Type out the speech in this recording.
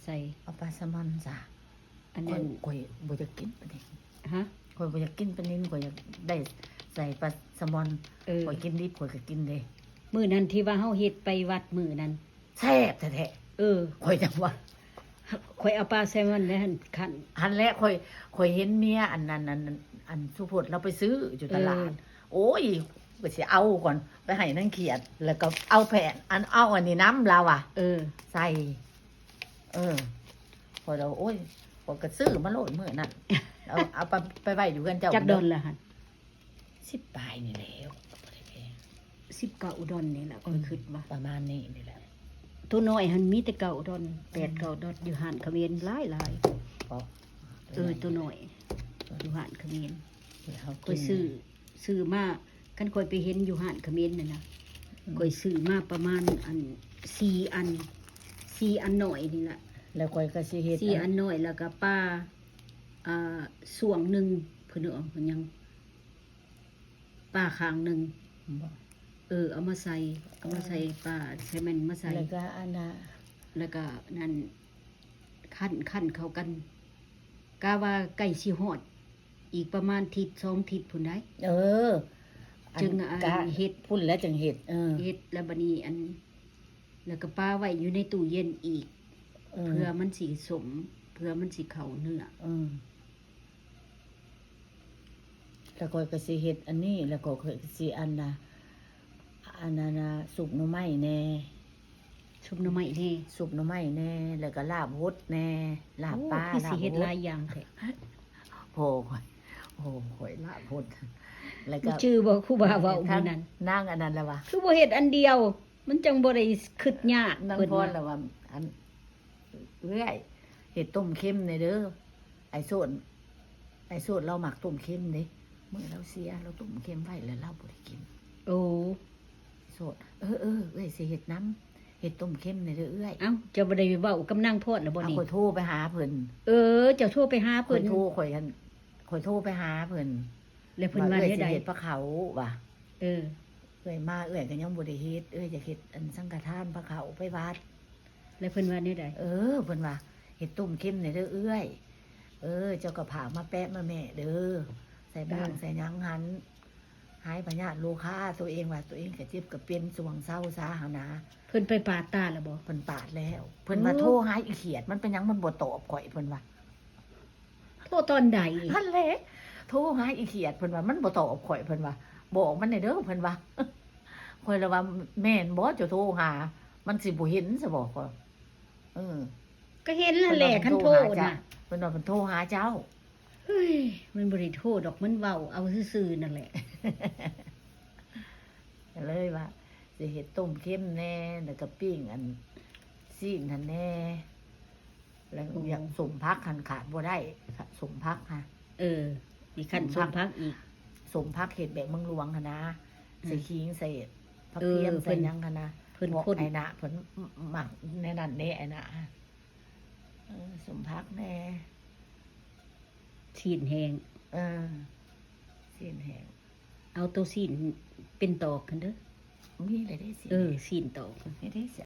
ໃສ່ ເອົາປາແຊມອນຊະ. ອັນນັ້ນ ຂ້ອຍ ຂ້ອຍບໍ່ຢາກກິນປານິນ. ຮະ? ຂ້ອຍບໍ່ຢາກກິນປານິນ ຂ້ອຍຢາກໄດ້ໃສ່ປາແຊມອນ. ເອີ ຂ້ອຍກິນດິບຂ້ອຍກໍກິນເດ້. ມື້ນັ້ນທີ່ວ່າເຮົາເຮັດໄປວັດມື້ນັ້ນ ແຊບແທ້ໆ. ເອີ ຂ້ອຍຈັ່ງວ່າ ຂ້ອຍເອົາປາແຊມອນໄດ້ຫັ້ນ ຄັນ ຫັ້ນແຫຼະ. ຂ້ອຍ ຂ້ອຍເຫັນເມຍອັນນັ້ນ ອັນ ອັນສຸພົດລາວໄປຊື້ຢູ່ຕະຫຼາດ. ເອີ ໂອ້ຍ ກໍຊິເອົາກ່ອນ ໄປໃຫ້ນາງຂຽດ ແລ້ວກໍເອົາແຜ່ນ ອັນ ເອົາອັນນີ້ນຳລາວວ່າ. ເອີ ໃສ່ ເອີ ຂ້ອຍລະ ໂອ້ຍ ຂ້ອຍກໍຊື້ມາໂລດມື້ນັ້ນ. ເອົາ ເອົາໄປ ໄປໄວ້ຢູ່ເຮືອນເຈົ້າ. ຈັກດອນລະຫັ້ນ? ສິບປາຍນີ້ແຫຼະ ກໍບໍ່ໄດ້ແພງ. ສິບເກົ້າດອນນີ້ລະ ຂ້ອຍຄິດວ່າ ປະມານນີ້ນີ້ແຫຼະ. ໂຕນ້ອຍຫັ້ນມີແຕ່ເກົ້າດອນ ແປດເກົ້າດອນ ຢູ່ຮ້ານຂະເໝນຫຼາຍໆ. ເອີ ໂຕນ້ອຍ ຢູ່ຮ້ານຂະເໝນ ຂ້ອຍຊື້ ຊື້ມາ ຄັນຂ້ອຍໄປເຫັນຢູ່ຮ້ານຂະເໝນນັ້ນນະ ຂ້ອຍຊື້ມາປະມານອັນ ສີ່ອັນ ສີ່ອັນນ້ອຍນີ້ລະ. ແລ້ວຂ້ອຍກໍຊິເຮັດ ສີ່ອັນນ້ອຍ ແລ້ວກໍປາ ອ່າ ຊ່ວງໜຶ່ງ ເພິ່ນເອີ້ນຫຍັງ ປາຂ້າງໜຶ່ງ. ເອີ ເອົາມາໃສ່ ເອົາມາໃສ່ປາ ໃສ່ແມ່ນມາໃສ່ ແລ້ວກໍອັນນ່າ ແລ້ວກໍນັ້ນ ຄັ້ນ ຄັ້ນເຂົ້າກັນ ກະວ່າໃກ້ຊິຮອດ ອີກປະມານທິດສອງທິດພຸ້ນໃດ໋. ເອີ ຈຶ່ງເຮັດພຸ້ນແລ້ວຈຶ່ງເຮັດ. ເອີ ເຮັດແລ້ວບາດນີ້ອັນ ແລ້ວກໍປະໄວ້ຢູ່ໃນຕູ້ເຢັນອີກ ເອີ ເພື່ອມັນຊິສົມ ເພື່ອມັນຊິເຂົ້າເນື້ອ. ເອີ ແລ້ວຂ້ອຍກໍຊິເຮັດອັນນີ້ ແລ້ວກໍຂ້ອຍກໍຊິອັນນ່າ ອັນນັ້ນນ່າ ຊຸບໜໍ່ໄມ້ແດ່ ຊຸບໜໍ່ໄມ້ແດ່ ຊຸບໜໍ່ໄມ້ແດ່ ແລ້ວກໍລາບຫົດແດ່ ລາບປາ. ໂອ້ ຄືຊິເຮັດຫຼາຍຢ່າງແທ້. ພໍ່ຂ້ອຍ ພໍ່ຂ້ອຍລາບຫົດ ແລ້ວກໍ ຈື່ບໍ່ຄູບາເວົ້າມື້ນັ້ນ ນາງອັນນັ້ນລະວ່າ ຄືບໍ່ເຮັດອັນດຽວ ມັນຈັ່ງບໍ່ໄດ້ຄຶດຍາກ. ນາງພອນລະວ່າ ອັນ ເອື້ອຍ ເຮັດຕົ້ມເຄັມແດ່ເດີ ອ້າຍໂສດ ອ້າຍໂສດລາວມັກຕົ້ມເຄັມເດ້. ມື້ລາວເສຍ ລາວຕົ້ມເຄັມໄວ້ແລ້ວລາວບໍ່ໄດ້ກິນ. ໂອ້ ໂສດ ເອີໆ ເອື້ອຍຊິເຮັດນຳ ເຮັດຕົ້ມເຄັມແດ່ເດີເອື້ອຍ. ເອົ້າ ເຈົ້າບໍ່ໄດ້ເວົ້າກັບນາງພອນລະບໍ່ນີ້? ຂ້ອຍໂທໄປຫາເພິ່ນ. ເອີ ເຈົ້າໂທໄປຫາເພິ່ນ. ຂ້ອຍໂທ ຂ້ອຍ ຂ້ອຍໂທໄປຫາເພິ່ນ ແລ້ວເພິ່ນວ່າແນວໃດ? ເອື້ອຍຊິເຮັດພາເຂົ້າວ່າ. ເອີ ເອື້ອຍມາ ເອື້ອຍກໍຍັງບໍ່ໄດ້ເຮັດ ເອື້ອຍຢາກເຮັດອັນສັງກະທານພາເຂົ້າໄປວັດ. ແລ້ວເພິ່ນວ່າແນວໃດ? ເອີ ເພິ່ນວ່າ ເຮັດຕົ້ມເຄັມແດ່ເດີເອື້ອຍ ເອີ ເຈົ້າກໍຝາກມາແປະມາແໝ້ເດີ ໃສ່ບ້າງ ເອີ ໃສ່ຫຍັງຫັ້ນ ຫາຍພະຍາດໂລຄາ. ໂຕເອງວ່າໂຕເອງກໍເຈັບກໍເປັນ ຊ່ວງເຊົາຊາຫັ້ນນາ. ເພິ່ນໄປປາດຕາແລ້ວບໍ່? ເພິ່ນປາດແລ້ວ. ເພິ່ນວ່າ ເອີ ໂທຫາອີຂຽດ ມັນເປັນຫຍັງມັນບໍ່ຕອບຂ້ອຍ ເພິ່ນວ່າ. ໂທຕອນໃດ? ຫັ້ນແຫຼະ ໂທຫາອີຂຽດ ເພິ່ນວ່າ ມັນບໍ່ຕອບຂ້ອຍ ເພິ່ນວ່າ ບອກມັນແດ່ເດີ ເພິ່ນວ່າ. ຂ້ອຍລະວ່າ ແມ່ນບໍ່ ເຈົ້າໂທຫາ ມັນຊິບໍ່ເຫັນຊະບໍ່? ຂ້ອຍ ເອີ ກໍເຫັນຫັ້ນແຫຼະ ຄັນໂທນະ ເພິ່ນວ່າເພິ່ນໂທຫາເຈົ້າ. ເຮີ້ຍ ມັນບໍ່ໄດ້ໂທດອກ ມັນເວົ້າເອົາຊື່ໆນັ້ນແຫຼະ. ກໍເລີຍວ່າ ຊິເຮັດຕົ້ມເຄັມແດ່ ແລ້ວກໍປີ້ງອັນ ຊີ້ນຫັ້ນແດ່. ແລ້ວ ໂອ້ ຢາກ ສົ້ມຜັກຫັ້ນຂາດບໍ່ໄດ້ ສົ້ມຜັກຫະ. ເອີ ມີຂັ້ນສົ້ມຜັກ ສົ້ມຜັກອີກ ສົ້ມຜັກເຮັດແບບເມືອງຫຼວງຫັ້ນນາ ອືມ ໃສ່ຂີງ ໃສ່ຜັກທຽມ ເອີ ໃສ່ຫຍັງຫັ້ນນະ. ເພິ່ນ ພວກອ້າຍນະເພິ່ນມັກແນວນັ້ນເດ້ ອ້າຍນະ. ເອີ ສົ້ມຜັກແດ່ ຊີ້ນແຫ້ງ. ເອີ ຊີ້ນແຫ້ງ. ເອົາໂຕຊີ້ນເປັນຕອກຫັ້ນເດີ. ມີແລ້ວເດ້ຊີ້ນ. ເອີ ຊີ້ນຕອກ ນີ້ເດ້ຊິ